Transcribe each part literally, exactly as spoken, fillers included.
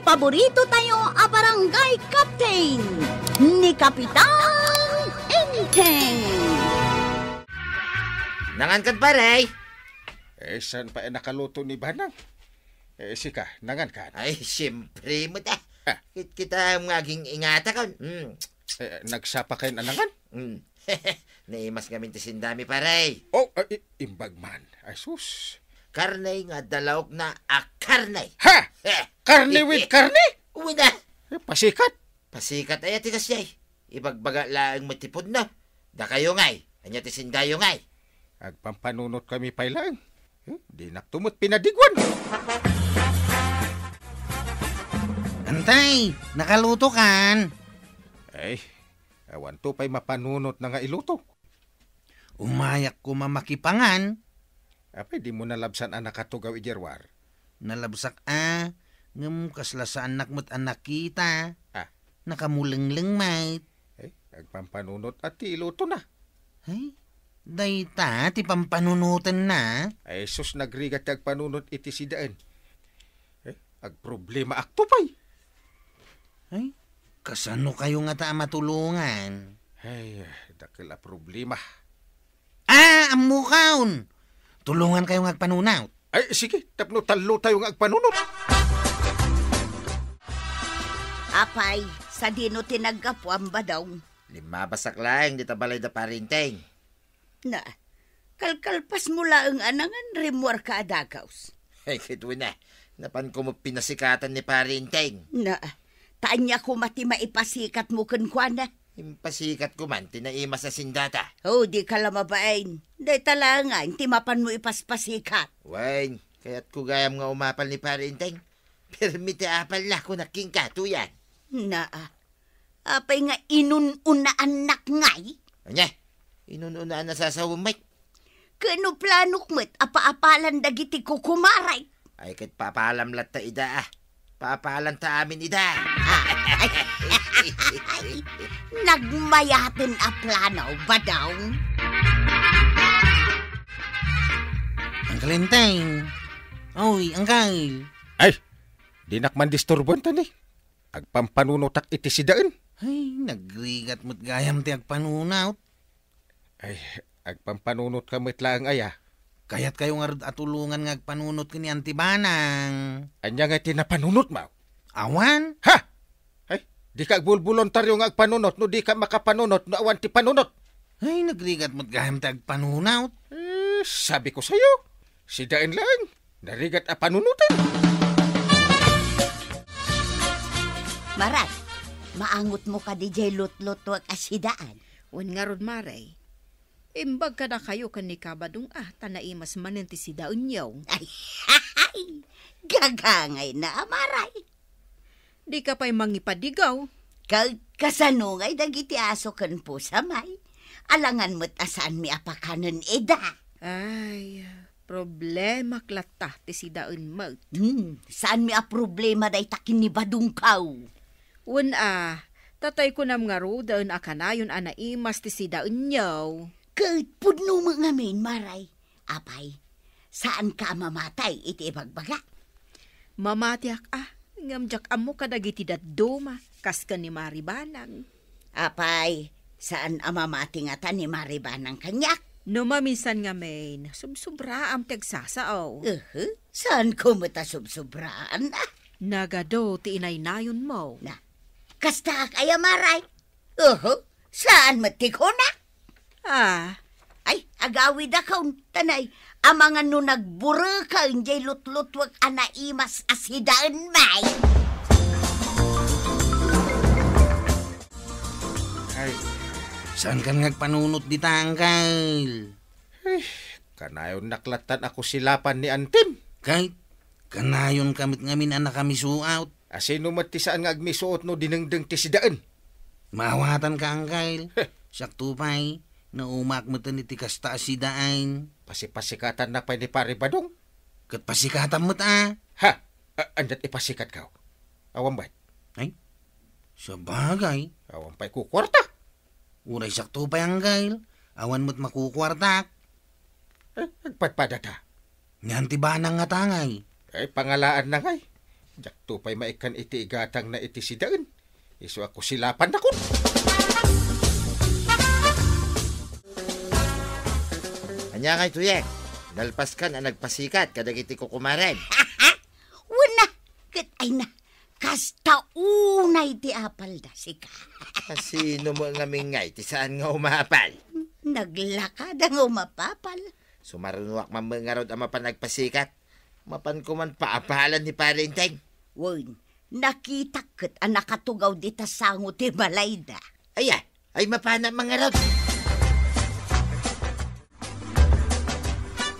Paborito tayo a barangay captain, ni Kapitan Enteng. Nangan kan, pare? Eh, saan pay nakaluto ni Banang? Eh, sika, nangan kan? Ay, siyempre met, ah. Ah. Kit-, kita nga aging ingatakon. Hmm. Eh, nagsapa kayo nangan? Hmm. Naimas ngamin ti sindami, pare. Oh, ah, i-, imbag man. Ay, sus. Karne nga adda laokna a karne. Ha? Eh. Karne with karne? Uy na. Eh, pasikat. Pasikat aya ti kasjay. Ibagbaga laeng met ti pudno. Dakayo ngay. Ania ti sindayo ngay? Agpampanunot kami pay laeng. Eh, dinakto met pinadiguan. Antay, nakaluto kan? Ay, awanto pay mapanunot na nga iluto. Umayak koma makipangan. Apay, dimo nalabsan a nakatugaw idiay ruar? Nalabsak a, ngem kasla saannak met a nakita. Ah. Nakamulengleng met. Eh, agpampanunot a ti ilutona. Ay, dayta ti pampanunotenna. Ay, sus, nagrigat ti agpanunot iti sidaen. Eh, agproblemaakto pay. Ay, kasano kayo ngata a matulongan? Ay, dakkel a problema. Ah, ammokon! Tulongan kayo nga agpanunot. Ay, sige, tapno tallo tayo nga agpanunot. Apay, sadino ti naggapuam, Badong? Limmabasak laeng dita balay da Pare Enteng. Na, kalkalpas mo laeng a nangan rimmuarka a dagaws. Ay, ket wen a, napanko met pinasikatan ni Pare Enteng. Na, ta ania koma ti maipasikatmo kenkuana? Impasikatko man ti naimas a sindata. Oh, dika la mabain. Dayta laengen ti mapanmo ipaspasikat. Wen, kayatko gayam nga umapal ni Pare Enteng. Permi ti apalna, kunak kenka, tuyan. Naa. Apay nga inun-unaannak ngay? Ania? Inun-unaan a sasawem met? Ket no planok met a paapalan dagiti kukumarek? Ay, ket paapalam latta ida, ah. Paapalanta amin ida. Ah, ay, ay, nagmayaten a plano, Badong. Uncle Enteng. Oy, Uncle. Ay, dinak man disturbuan ta ni. Agpampanunotak iti sidaen. Ay, nagrigat met gayam ti agpanunot. Ay, agpampanunotka met laeng aya? Kayatkayo ngarud a tulongan nga agpanunot ken ni Auntie Banang. Ania nga ti napanunotmo? Awan. Ha? Ay, dika agbulboluntario nga agpanunot no dika makapanunot no awan ti panunot. Ay, nagrigat met gayam ti agpanunot. Eh, sabi ko sayo, sidaen laeng. Narigat a panunoten. Maray, maangotmo kadi jay lutlutuek a sidaen? Wen ngarud, Maray. Imbag kadakayo ken ni Kabadong a ta naimas manen ti sidaenyo. Ay, gagangayna a, Maray. Dika pay mangipadigaw. Ka-, kasano ngay dagiti aso ken pusa, May? Alangan met a saanmi a pakanen ida. Ay, problemak latta ti sidaen met. Hmm, saanmi a problema dayta ken ni Badongko. Wen a, ta tay kunam ngaruden a kanayon a naimas ti sidaenyo. Ket pudno met ngamin, Maray. Apay, saanka a mamatay iti ibagbaga? Mamatiak a, ngem diak ammo kadagiti dadduma, kas ken ni Maribanang. Apay, saan a mamati ngata ni Maribanang kaniak? No maminsan ngamin, subsubraam ti agsasao. Uhu, saanko met a subsubraan, ah. Nagadu ti inaynayonmo. Na, kastaak aya, Maray? Oho, saan met ti kunak? Ah. Ay, agawidakon, tanay, amangan no nagbureken jay lutlutuek a naimas a sidaen, May. Ay. Saankan nga agpanunot dita, Uncle? Ay, kanayonnak lattan a kusilapan ni Antim. Kay, kanayonka met ngamin a nakamisuot. A sino met ti saan nga agmisuot no dinengdeng ti sidaen? Maawatanka, Uncle. Heh. Siak to pay, naumaak meten iti kasta a sidaen. Pasipasikatannak pay ni Pare Badong. Ket pasikatam met a. Ha? A-, ania't ipasikatko? Awan met. Ay, sabagay. Awan pay kukuarta. Uray siak to pay, Uncle. Awan met makukuartak. Eh, agpadpadata. Ni Auntie Banang ngata ngay? Eh, pangalaanna ngay. Diakto pay maikkan iti igatangna iti sidaen. Isu a kusilapannakon. Ania ngay, Tuyang? Nalpaskan a nagpasikat kadagiti kukumarem. Wen a, ket ay na, kasta unay ti apalda, sika. Sino mo ngamin ngay ti saan nga umapal? Naglakada nga umapapal. Sumarunoak man met ngarud a mapan agpasikat. Mapan koman paapalan ni Pare Enteng. Wen, nakitak ket a nakatugaw dita sango ti balayda. Aya, ay mapana mangarod.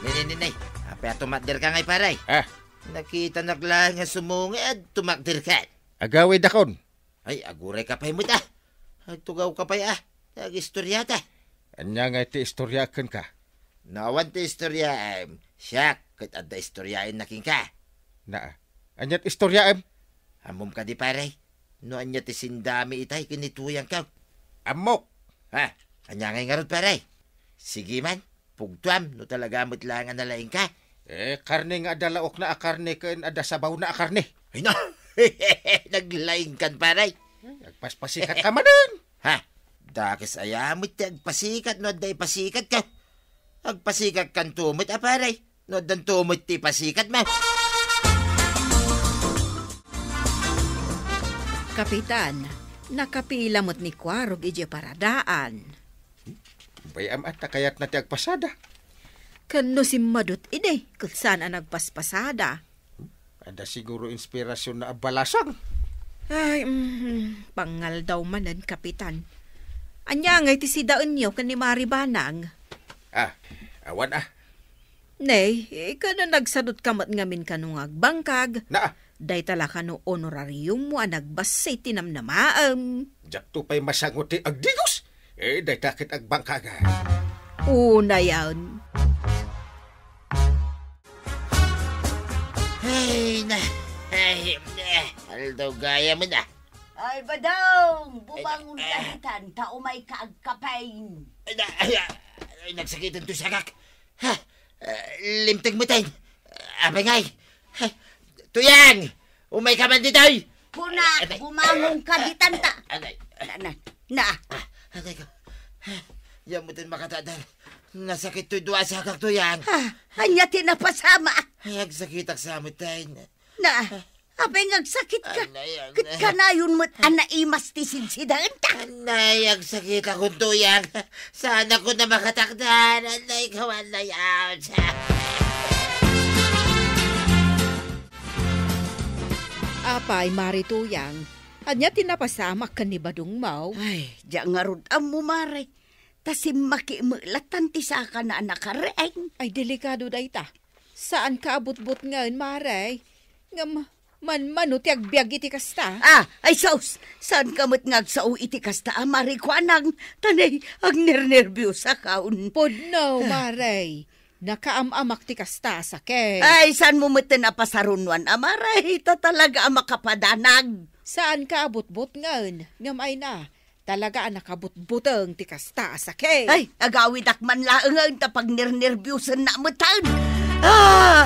Nay, nay, nay, nay. Apay a tumakder ka ngay, pare? Ah. Nakitanak laeng nga sumunged, tumakder ka. Agawidakon. Ay, aguray ka pay met, ah. Agtugaw ka pay, ah. Agistorya ta. Ania nga iti istorya kenka? No awan ti istorya, em, siak, ket adda istoryaenna kenka. Naa. Ania ti istoryaem? Ammom kadi, pare? No ania ti sindami itay ken ni Tuyang ka? Ammok. Ha? Ania ngay ngarud, pare? Sige man. Pugtuam, no talaga met laeng a nalaingka. Eh, karne nga adda laokna a karne ken adda sabawna a karne. Ay na! Naglaingkan, pare. Eh, agpaspasikat ka manen. Ha? Dakes aya met ti agpasikat no adda ipasikat ka. Agpasikat kanto met a, pare. No addanto met ti ipasikat mo. Kapitan, nakapila met ni Kuarog idiay paradaan. Bay-am a ta kayatna ti agpasada. Ken no simmadut idi, ket saan a nagpaspasada. Adda siguro inspirasionna a balasang. Ay, mhm, pangaldaw manen, Kapitan. Ania ngay ti sidaenyo ken ni Mari Banang? Ah, awan, ah. Nay, ken no nagsadutka met ngamin kano nga agbangkag. Naa. Dayta la kano honorariummo a nagbassit ti namnamaem. Diakto pay masango ti agdigos. Eh, dayta ket agbangkagan. Unayen. Ay, na. Ay, na. Aldaw gayam na. Ay, Badong, bumangon ka ditan, ta umay ka agkapen. Ay, na, ay, ay, nagsakiten to sagak. Ha? Eh, limteg mo, Teng. Apay ngay? Ha? Tuyang! Umay ka man ditoy! Kuna, Atay. Bumangon ka ditan ta. Atay. Na, na, na. Ah, atay ko. Yan mo din makatadal. Nasakit to'y dua sakak, Tuyang. Ah, anya ti napasama? Ay, agsakitak sa mo, Teng. Na, apay nga agsakit ka? Anay, anay. Ket kanayon met a naimas ti sidsidaenta. Anay, agsakitakon, Tuyang. Saan ako na makatakdan? Anay, kawan na yaw. Apay, Mari Tuyang, ania ti napasamak ken ni Badong Maw? Ay, dia ngarud ammo, Mari. Ta simmaki met latan ti sakana a nakareng. Ay, delikado dayta. Saanka a butbutngen, Mare. Ngem, manmano ti agbiag iti kasta? Ah, ay sus! Saanka met nga agsao iti kasta a Mare Kuanang? Ta nay, agnernerbiosakon. Pudno, Ah. Mare. Nakaam-amak ti kasta a sakit. Ay, saanmo metten a pasarunoan a Mare? Ta talaga a makapadanag. Saanka a butbutngen. Ngem ay na, Talaga a nakabutbuteng ti kasta a sakit. Ay, agawidak man laengen ta pagnernerbiusennak metten. Ah!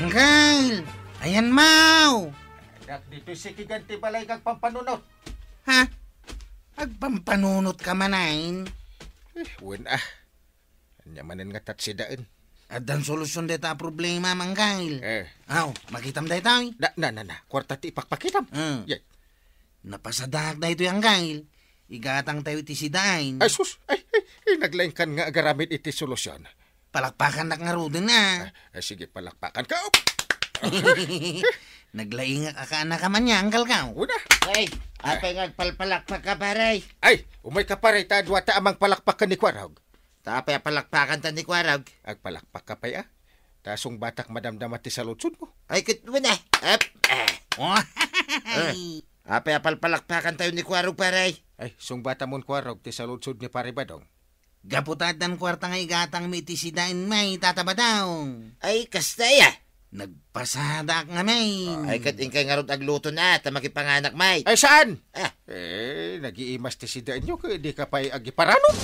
Angkel! Ayan, Maw! Dak ditoy sikigan ti balay nga agpampanunot. Ha? Agpampanunot ka manen? Eh, wen, ah. Ania manen nga tatsidaen? Addan solusyon dayta a problema, Angkel. Eh. Aw, makitam daytoy? Na, na, na, na. Kuarta ti ipakpakitam. Hmm. Yay. Napasadaak daytoy, Angkel. Igatang tayo iti sidaen. Ay, sus! Ay, ay, ay, naglaingkan nga agaramid iti solusyon. Palakpakannak ngaruden, ah. Ah, ah, sige, palakpakan ka. Naglaingak a kaannak a man ya, Angkel, ka. Una. Ay, apay nga agpalpalakpak ka, pare? Ay, umay ka, pare, ta dua ta amang palakpak ken ni Kuarog. Ta apay a palakpakan ta ni Kuarog? Agpalakpak ka pay, ah. Ta sungbatak madamdama ti saludsodmo. Ay, ket wen, eh. Ep, eh. Oh. Eh, apay a palpalakpakan tayo ni Kuarog, pare? Ay, sungbatamon Kuarog ti saludsod ni Pare Badong. Gapu ta addan kuarta nga igatangmi iti sidaen, may, Tata Badong. Ay, kasta ya. Nagpasadaak ngamin. Ay, ket inkay ngarud agluto na, ta makipanganak, may. Ay, saan? Ah. Eh, nagiimas ti sidaenyo, ket di ka pay agiparanod.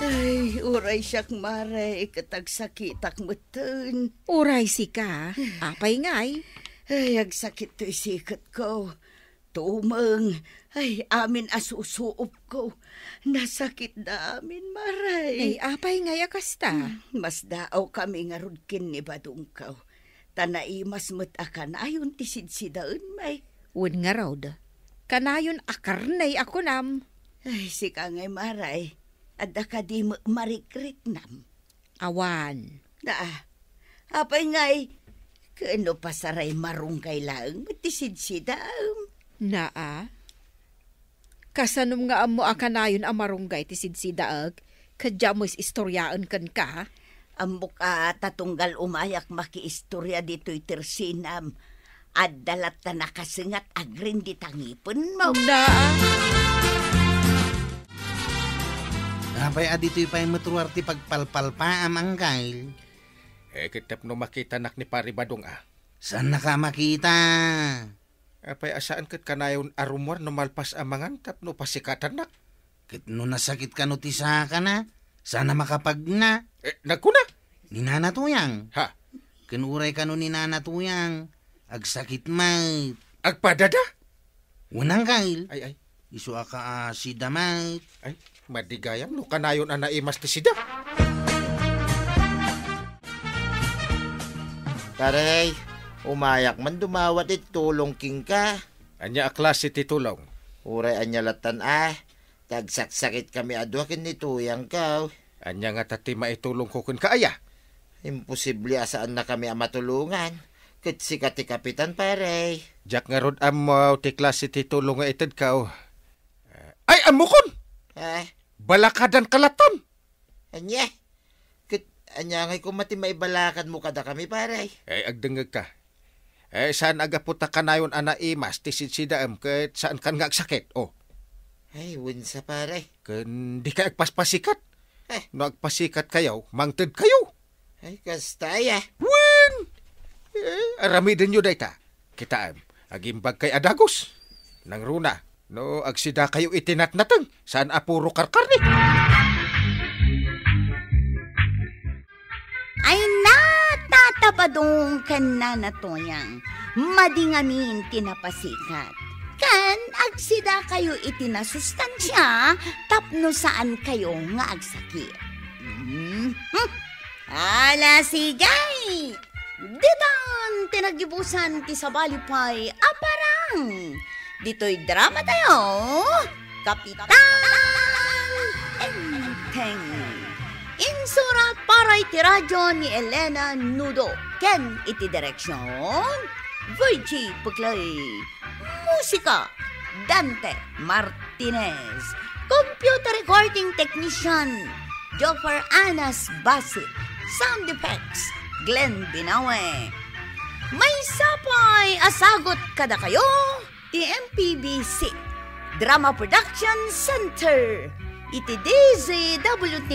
Ay, Ay, uray siak, Mare, ket agsakitak metten. Uray sika, apay ngay? Ay, agsakit toy siketko. Tumeng, ay, amin a susuopko. Nasakitda amin, Mare. Ay, apay ngay a kasta? Hmm, masdaawkami ngarud ken ni badongko. Ta naimas met a kanayon ti sidsidaen, Mike. Wen ngarud, kanayon a karne a kunam. Ay, sika ngay, Mare. Adda kadi met marikriknam? Awan. Naa, apay ngay, ken no pasaray marunggay laeng met ti sidsidaem? Naa. Kasanom nga ammo a kanayon a marunggay ti sidsidaek, ket diak met istoryaen kenka? Ammok a ta tunggal umayak makiistorya ditoy tersinam, adda latta nakasengat agrin di tangipenmo. Na. Apay a ditoy pay met ruar ti pagpalpalpaam, Angkel? Eh, ket tapno makitanak ni Pari Badong, a. Saannaka a makita? Apay a saan ket kanayon a rummuar no malpas a mangan tapno pasikatannak? Ket no nasakit kano ti sakana, saan a makapagna? Eh, nagkuna? Ni Nana Tuyang. Ha? Ken uray kano ni Nana Tuyang, agsakit met. Agpadada? Wen, Angkel. Ay, ay. Isu a kaasida met. Ay, madigayam no kanayon a naimas ti sida. Pare, umayak man dumawat iti tulong kenka. Ania a klase ti tulong? Uray ania lattan a, ta agsaksakitkami a dua ken ni Tuyangko. Ania ngata ti maitulongko kenka aya? Imposible a saannakami a matulongan. Ket sika ti kapitan, pare. Diak ngarud ammo ti klase ti tulong nga itedko. Ay, ammokon! Eh? Balakadanka lattan! Ania? Ket ania ngay koma ti maibalakadmo kadakami, pare? Eh, agdengngegka. Eh, saan a gapu ta kanayon a naimas ti sidsidaem ket saankan nga agsakit, o. Ay, wensa, pare. Ken dikay agpaspasikat. Eh. No agpasikatkayo, mangtedkayo. Ay, kasta aya. Wen! Eh, aramidenyo dayta. Kitaem, agimbagkay a dagus. Nangruna, no agsidakayo iti natnateng, saan a puro karkarne. Ay, Nana Badong ken Nana Tuyang, madi ngamin ti napasikat. Ken agsidakayo iti nasustansia tapno saankayo nga agsakit. Mhm. Ala, sige! Ditan ti naggibusan ti sabali pay a parang. Ditoy drama tayo, Kapitan Enteng. Insurat para iti radyo ni Elena Nudo ken iti direksyon, Virgie Puclay. Musika, Dante Martinez. Computer recording technician, Joffer Anas Basit. Sound effects, Glenn Binawe. Maysa pay a sagut kadakayo ti M P B C Drama Production Center iti D Z W T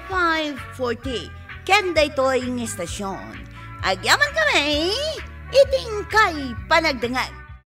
five forty. Ken daytoy nga istasyon, agyamankami iti inkay panagdengngeg.